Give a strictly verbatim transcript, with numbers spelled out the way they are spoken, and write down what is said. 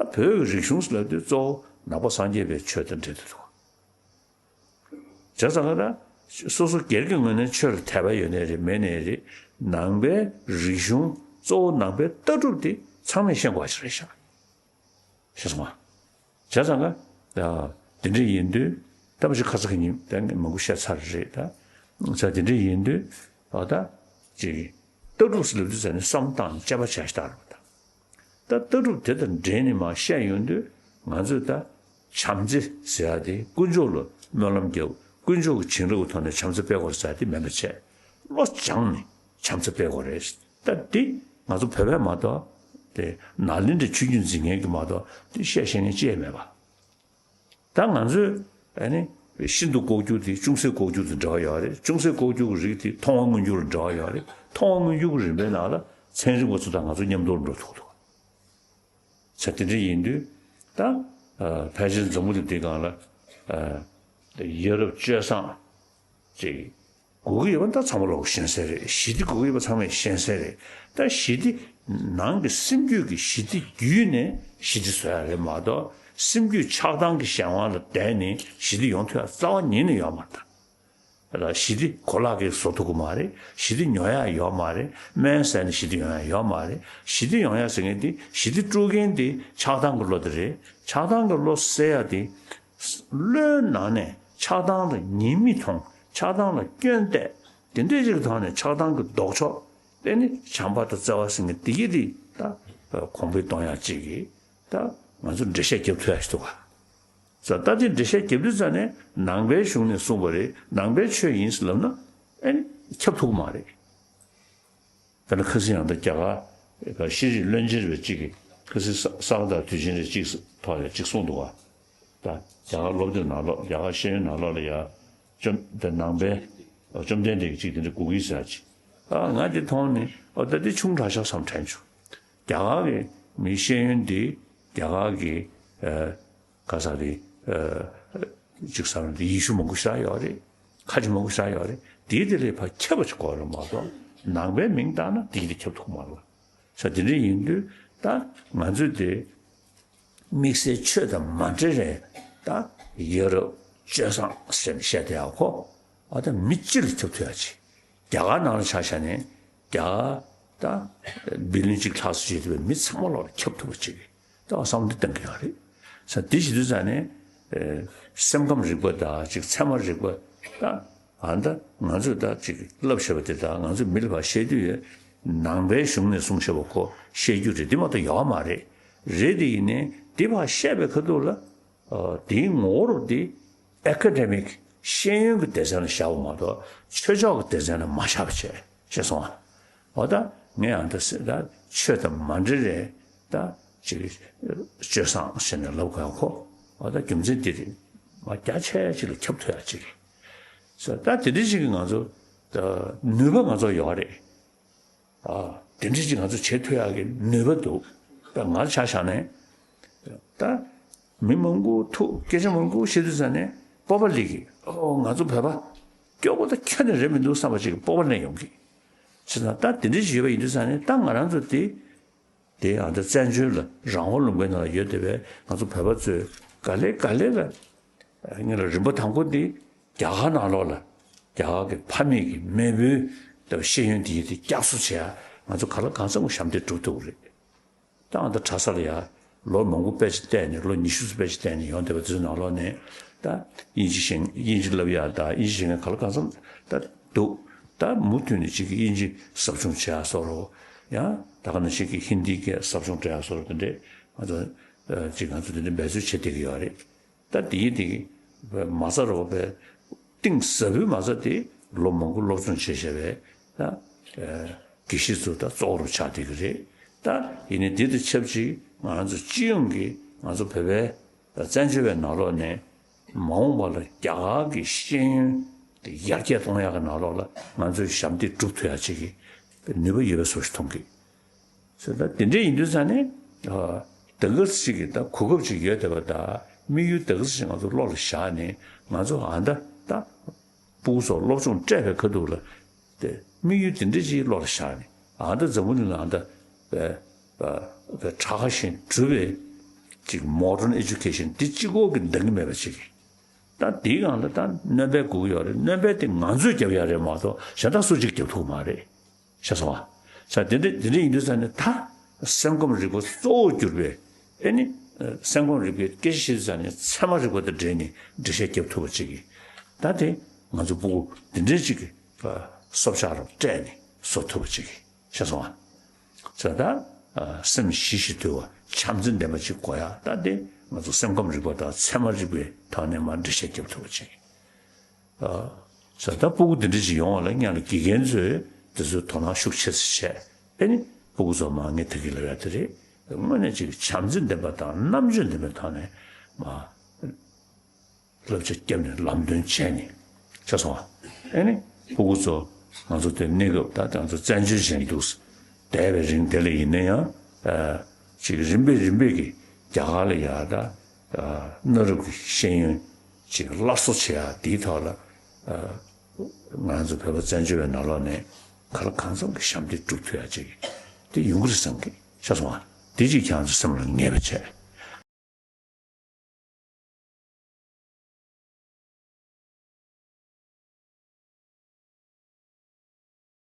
ད་བོད་ཀྱི་རིག་གཞུང་ཟེར་ལབ་དུས་གཙོ་བོ་ནང་པ་སངས་རྒྱས་པའི་ཆོས་དང་འབྲེལ་དུ་འདུག་བྱས་ཙང་ཀ་ད་སོ་སོ་སྒེར་གྱི་ངོས་ནས་ཆོས་ལ་དད་པ་ཡོད་ནའི་རེད་མེད་ནའི་རེད། ནང་པའི་རིག་གཞུང་གཙོ་བོ་ནང་པའི་ལྟ་གྲུབ་དེ་ཚང་མས་ཤེས་དགོས་པ་ཞིག་རེད་ཤག་ཤེས་སོང་ང་། བྱས་ཙང་ཀ་ད་དེ་འདྲ་ཡིན་དུས་ད་མ་གཞི་ཁ་སང་གི་ཉིན་ད་ངས་མང་པོ་བཤད་ཚར་རེད་ད། བྱས་དེ་འདྲ་ཡིན་དུས་ཨ་ད་ཅིག་ལྟ་གྲུབ་ཟེར་ལབ་དུས་ཙ་ནས་བསམ་བློ་བཏང་ནས་དཔྱད་པ་བྱ་ཞིག་ད་རེད་པ་ད། ད་ལྟ་གྲུབ་དེ་དང་འབྲེལ་ནས་མར་བཤད་ཡོང་དུས་ང་ཚོས་ད་བྱམས་བརྩེ་ཟེར་ཡ་དེ་དཀོན་མཆོག་ལ་སྨོན་ལམ་རྒྱབ་དཀོན་མཆོག་གི་བྱིན་རླབས་ཀྱི་ཐོག་ནས་བྱམས་བརྩེ་སྤེལ་དགོས་ཟེར་ཡ་དེ་མིན་པ་བྱས། བློ་སྦྱངས་ནས་བྱམས་བརྩེ་སྤེལ་དགོས་རེད། ད་འདི་ང་ཚོ་བོད་པས་མ་གཏོགས་དེ་ནཱ་ལེནྡྲའི་ཆོས་བརྒྱུད་འཛིན་མཁན་གྱིས་མ་གཏོགས་དེ་བཤད་ཤེས་མཁན་ཅི་ཡང་མེད་པ། ད་ང་ཚོས་ཨ་ནི་ཤིན་ཏུ་ལྐོག་གྱུར་དེ་ཅུང་ཟད་ལྐོག་གྱུར་དང་འབྲེལ་བ་ཡོད་རེད། ཅུང་ཟད་ལྐོག་གྱུར་གྱི་རིགས་དེ་མཐོང་བ་མངོན་གྱུར་ལ་འབྲེལ་བ་ཡོད་རེད། མཐོང་བ་མངོན་གྱུར་གྱི་རིམ་པའི་ནང་ལ་ཚན་རིག་པ་ཚོ་དང་ང་ཚོ་མཉམ་དུ་འགྲོ་ཐུབ་འདུག་ཚེ་དེ་འདྲ་ཡིན་དུས་ད་ཕལ་ཆེར་འཛམ་བུ་གླིང་འདིའི་སྒང་ལ་ཡ་རབས་སྤྱོད་བཟང་ཅིག་དགོས་ཀྱི་ཡོད་པ་ད་ཚང་མ་ལོག་ཤེས་གསལ་རེད། ཞི་བདེ་དགོས་ཀྱི་ཡོད་པ་ཚང་མས་ཤེས་གསལ་རེད། ད་ཞི་བདེ་ནང་གི་སེམས་རྒྱུད་ཀྱི་ཞི་བདེ་བརྒྱུད་ནས་ཞི་བདེ་བཟོ་ཡ་རེད་མ་གཏོགས་སེམས་རྒྱུད་ཆགས་སྡང་གི་གཞན་དབང་ལ་བརྟེན་ནས་ཞི་བདེ་ཡོང་ཐུབ་ཡ་རྩ་བ་ཉིད་ནས་ཡོད་མ་རེད། ད་ཞི་བདེ་གོ་ལག་གིས་བཟོ་ཐུབ་ཀྱི་མ་རེད། ཞི་བདེ་ཉོ་ཡ་ཡོད་མ་རེད། སྨན་ཟས་ནས་ཞི་བདེ་ཡོང་ཡ་ཡོད་མ་རེད། ཞི་བདེ་ཡོང་ཡ་ཟེར་མཁན་དེ་ཞི་བདེ་དཀྲུག་མཁན་དེ་ཆགས་སྡང་གི་བློ་དེ་རེད། ཆགས་སྡང་གི་བློ་སེལ་ཡ་དེ། བློའི་ནང་ནས་ཆགས་སྡང་ལ་ཉེས་དམིགས་མཐོང་། ཆགས་སྡང་ལ་སྐྱོན་བལྟས། དེ་འདྲའི་ཅིག་གི་ཐོག་ནས་ཆགས་སྡང་གི་ལྡོག་ཕྱོགས་དེ་ནི་བྱམས་པ་དང་བརྩེ་བ་ཟེར་མཁན་དེ་གི་དེ་ད་གོང་འཕེལ་གཏོང་ཡག་ཅིག་གིས་ད་ང་ཚོ་འགྲེལ་བཤད་རྒྱབ་ཐུབ་ཡག་ཞིག་འདུག་ག་ད་ལྟ་དེ་འགྲེལ་བཤད་རྒྱབ་དུས་ཙ་ནས་ནང་པའི་གཞུང་ནས་གསུངས་པ་རེད། ནང་པའི་ཆོས་ཡིན་ཟེར་ལབ་ན་ཨེ་ནི་ཁྱབ་ཐུབ་ཀྱི་མ་རེད། དཔེར་ན་ཁ་སང་ཡང་ད་རྒྱ་གར་ཤེས་རིག་བློན་ཆེན་རེད་པ་གཅིག་གིས་ཁ་སང་ས་ག་ཟླ་དུས་ཆེན་རེད་གཅིག་ཐོག་ལ་གཅིག་གསུངས་འདུག་ག་ད་རྒྱ་གར་སློབ་དེབ་ནང་ལོགས་རྒྱ་གར་ཤེས་ཡོན་ནང་ལོགས་ལ་ཡ་བཅོམ་ད་ནང་པའི་བཅོམ་ལྡན་འདས་ཀྱིས་གཅིག་དེ་འདྲ་དགོས་ཀྱི་ཟེར་ཅིག་ཨ་ང་དེ་མཐོང་ནས་ཨོ་ད་དེ་ཆུང་དྲགས་ཤག་བསམ་དྲན་བྱུང་། རྒྱ་གར་གྱི་མི་ཤེས་ཡོན་འདི་རྒྱ་གར་གྱི་ཨ་ག་ས་རེད། ཨ་ཅིག་བསམ་ན་འདི་ཡེ་ཤུ་མང་པོ་ཞིག་ཡོད་རེད། ཁ་ཆེ་མང་པོ་ཞིག་ཡོད་རེད། དེའི་དེ་ལས་ཕར་ཁྱབ་པ་ཞིག་དགོས་རེད་མ་གཏོགས་ནང་པའི་མིང་བཏགས་ན་དེའི་དེ་ཁྱབ་ཐུབ་མ་རེད། ས་དེ་འདྲ་ཡིན་དུས་ད་ང་ཚོས་དེ་དམིགས་བསལ་ཆོས་དང་མ་འབྲེལ་རེད། ད་ཡ་རབས་སྤྱོད་བཟང་ཟེར་ནས་བཤད་བསྡད་ཡག་ཁོ་ཨ་ད་མི་སྤྱི་ལ་ཁྱབ་ཐུབ་ཡག་ཅིག་རྒྱ་གར་ནང་ལ་ཆ་བཞག་ནས་རྒྱ་གར་ད་བི་ལིན་གཅིག་ལྷག་ཙམ་བྱེད་ཐུབ་པའི་མི་ཚང་མ་ལོག་ལ་ཁྱབ་ཐུབ་པ་ཅིག་ད་བསམ་བློ་གཏང་གི་ཡོད་རེད། ས་དེ་བྱེད་དུས་ཙ་ནས་ཨེ་སེམས་ཁམས་རིག་པ་དང་ཅིག་ཚད་མ་རིག་པ་ད་ཨ་ད་ང་ཚོས་ད་ཅིག་བསླབ་བྱས་པ་དེ་དང་ང་ཚོས་མི་ལ་ཕར་བཤད་དུས་ནང་པའི་གཞུང་ནས་གསུངས་བྱས་པ་ཁོ་བཤད་རྒྱུ་རེད། དེ་མ་གཏོགས་ཡོད་མ་རེད། རེད་དེ་ཡིན་ནའི་དེ་ཕར་བཤད་པའི་ཁ་ཐུག་ལ། ཨ་དེའི་ངོ་བོ་རུ་དེ་ཨེ་ཀ་ཌེ་མིག་ཤེས་ཡོན་གྱི་སྡེ་ཚན་ལ་བཞག་པ་མ་གཏོགས་ཆོས་ཕྱོགས་ཀྱི་སྡེ་ཚན་ལ་མ་བཞག་པ་བྱས་ཤེས་སོང་ཨ། འོ་ད་ངས་ཨ་ད་ཟེར་ད་ཆོས་དང་མ་འབྲེལ་རེད་ད་ཅིག་སྤྱོད་བཟང་ཟེར་ནས་ལབ་དགོས་ཁོ་འོ་ད་རྒྱུ་མཚན་འདི་རེད། མ་རྒྱ་ཆེ་ཅིག་ལ་ཁྱབ་ཐུབ་ཡག་ཅིག་རེད། ད་དེ་འདྲ་ཅིག་གི་ང་ཚོ་ད་ནུས་པ་ང་ཚོ་ཡོད་རེད། ཨ་དེ་འདྲ་ཅིག་ང་ཚོ་བྱེད་ཐུབ་ཡག་གི་ནུས་པ་འདུག་ད་ང་ཆ་བཞག་ནས་ད་མི་མང་པོ་ཐུག་སྐད་ཆ་མང་པོ་བཤད་དུས་ཙ་ནས་སྤོབས་པ་སླེབས་ཀྱི། ཨོ་ང་ཚོ་བོད་པ་སྐྱོ་པོ་ད་ཁྱོན་ནས་རེད་མི་འདུག་བསམ་པ་ཅིག་གི་སྤོབས་པ་སླེབས་ཡོང་གི། བྱས་ཙང་ད་དེ་འདྲ་ཅིག་ཡོད་པ་ཡིན་དུས་ཙ་ནས་ད་ང་རང་ཚོ་དེ་དེ་ཨ་ད་བཙན་བྱོལ་ལ་རང་དབང་ལུང་པའི་ནང་ལ་ཡོད་བསྡད་པའི་ང་ཚོ་བོད་པ་ཚོས་ག་ལེ་ག་ལེ་ལ་ངེད་ལ་རིམ་པ་དང་པོ་འདི་རྒྱ་གར་ནང་ལོགས་ལ་རྒྱ་གར་གྱི་ཕ་མེས་ཀྱི་མེས་པོའི་ལྟ་བུ་ཤེས་ཡོན་འདི་ཡིན་དེ་བསྐྱར་གསོ་བྱེད་ཡ་ང་ཚོ་ག་ལ་གང་འཚམ་གྱི་ཞབས་འདེགས་སྒྲུབ་ཐུབ་ཀྱི་རེད། ད་ཨ་ད་གྲྭ་ས་ལ་ཡ་ལོ་མང་པོ་དཔེ་ཆ་བལྟས་ནས་ལོ་ཉི་ཤུ་ཙམ་དཔེ་ཆ་བལྟས་ནས་ཡོང་བསྡད་པ་དེ་ཚོའི་ནང་ལོགས་ནས་ད་དབྱིན་ཇི་ཤེས་དབྱིན་ཇི་བསླབ་ཡ་ད་དབྱིན་ཇི་ཤེས་མཁན་ག་ལ་གང་འཚམ་ད་འདུག་ད་མུ་མཐུད་ནས་ཅིག་གི་དབྱིན་ཇི་ཟབ་སྦྱོང་བྱེད་ཡ་བཟོ་འདྲ་ཡང་ད་ག་ནང་བཞིན་གྱི་ཧིན་དིའི་སྐད་ཟབ་སྦྱོང་སྤྲད་ཡ་བཟོ་འདྲ་དེ་འདྲས་ང་ཚོ་ཅིག་ང་ཚོ་དེ་འདྲས་འབད་རྩོལ་བྱེད་བསྡད་ཀྱི་ཡོད་རེད། ད་དེའི་དེ་མ་རྩ་རོགས་པའི་གཏིང་ཟབ་པོའི་མ་རྩ་དེ་ལོ་མང་པོ་སློབ་སྦྱོང་བྱས་བྱས་པའི་ད་དགེ་བཤེས་ཚོ་ད་གཙོ་བོ་རུ་ཆགས་བསྡད་ཀྱི་རེད། ད་ཡིན་ནའི་དེ་དང་ཆབས་ཅིག་ང་ཚོ་སྤྱི་ཡོངས་ཀྱི་ང་ཚོ་བོད་པའི་བཙན་བྱོལ་བའི་ནང་ལོགས་ནས་མ་འོངས་པ་ལ་རྒྱ་གར་གྱི་ཤེས་ཡོན་དེ་ཡར་རྒྱས་གཏོང་ཡག་གི་ནང་ལོགས་ལ་ང་ཚོས་ཞབས་འདེགས་སྒྲུབ་ཐུབ་ཡག་ཅིག་གི་ནུས་པ་ཡོད་པའི་བཟོ་ཞིག་མཐོང་གི། ཟེར་ད་དེ་འདྲ་ཡིན་དུས་ཙང་ནས་ད་ག་ཅིག་གི་ད་གོ་སྐབས་ཅིག་ཡོད་བསྡད་པ་ད་དམིགས་ཡུལ་ད་ག་ཅིག་ང་ཚོ་བློ་ལ་བཞག་ནས་ང་ཚོ་ཨ་ད་ད་ཕྲུ་གུ་ཚོ་སློབ་སྦྱོང་སྤྲད་པའི་ཁ་ཐུག་ལ་དེ་དམིགས་ཡུལ་དེ་འདྲ་ཅིག་བློ་ལ་བཞག་ནས་ཨ་ད་འཛམ་བུ་གླིང་ལ་ཨ་ད་པའི་པའི་གྲགས་ཁ་ཞིག་གྲུབ་པའི་ ཅིག་modern education་འདི་གཅིག་པོ་གིས་འདང་གི་མེད་པ་ཅིག་ད་དེའི་སྒང་ལ་ད་སྣོན་པ་དགོས་ཀྱི་ཡོད་རེད། སྣོན་པ་དེ་ང་ཚོས་རྒྱབ་ཡ་རེད་མ་གཏོགས་གཞན་དག་སུ་གཅིག་རྒྱབ་ཐུབ་མ་རེད། ཤེས་སོང་ཨ། ས་དེ་འདྲ་དེ་འདྲ་ཡིན་དུས་ཙང་ནས་ད་སེམས་ཁམས་རིག་པ་གཙོ་བོར་གྱུར་པའི་ཨེ་ནི་སེམས་ཁམས་རིག་པའི་སྐད་ཆ་བཤད་དུས་ཙང་ནས་ཚད་མ་རིག་པ་དང་འབྲེལ་ནས་འགྲེལ་བཤད་རྒྱབ་ཐུབ་པ་ཅིག་གིས་ད་དེ་ང་ཚོ་ཕྲུ་གུ་འདི་འདྲའི་ཅིག་གི་སྲོག་ཆགས་རུ་སྤྲད་ནས་བཟོ་ཐུབ་པ་ཅིག་གིས་ཤེས་སོང་ཨ། ས་ད་སེམས་ཞི་ཞིང་དུལ་བ་བྱམས་བརྩེ་ལྡན་པ་ཅིག་དགོས་ཡ། ད་དེ་ང་ཚོ་སེམས་ཁམས་རིག་པ་དང་ཚད་མ་རིག་པའི་ཐོག་ནས་མར་འགྲེལ་བཤད་རྒྱབ་ཐུབ་པ་ཅིག་ས་ད་ཕྲུ་གུ་འདི་འདྲ་ཅིག་ཡོང་བ་ལ་སྔོན་ལ་དགེ་རྒན་ཚོས་དེ་ཚོའི་དོ་སྣང་ཤུགས་ཆེ་ཙམ་བྱས། ཨེ་ནི་ཕྲུ་གུ་ཚོ་མ་ངས་ད་གིན་ལབ་ཡ་དེ་རེད། དངོས་གནས་ཅིག་བྱམས་བརྩེ་ལྡན་པ་དང་རྣམ་དཔྱོད་ལྡན་པའི་ཐོག་ནས་མ་བསླབ་བྱ་བརྒྱབ་ནས་ལམ་སྟོན་བྱས་ནས་ཆགས་སོང་བ། ཨེ་ནི་ཕྲུ་གུ་ཚོ་ང་ཚོ་དེ་གནས་སྐབས་ད་ང་ཚོ་བཙན་བྱོལ་ཅན་འདུག་བསྡད་པའི་རིང་དེ་ལ་ཡིན་ན་ཡང་ཅིག་རིམ་པས་རིམ་པས་ཀྱི་རྒྱ་གར་ལ་ཡ་ད་གནའ་རབས་ཀྱི་ཤེས་ཡོན་ཅིག་སླར་གསོ་བྱེད་ཡ་དེའི་ཐོག་ལ། ང་ཚོ་བོད་པ་བཙན་བྱོལ་བའི་ནང་ལོགས་ནས་གང་ལ་གང་འཚམ་གྱི་ཞབས་འདེགས་སྒྲུབ་ཐུབ་ཡ་ཅིག་དེ་ཡོང་གི་རེད་བསམ་གི་ཤེས་སོང་ཨ། དེ་ཅིག་ཁྱེད་ཚོ་སེམས་ལ་ངེས་པ་བྱས།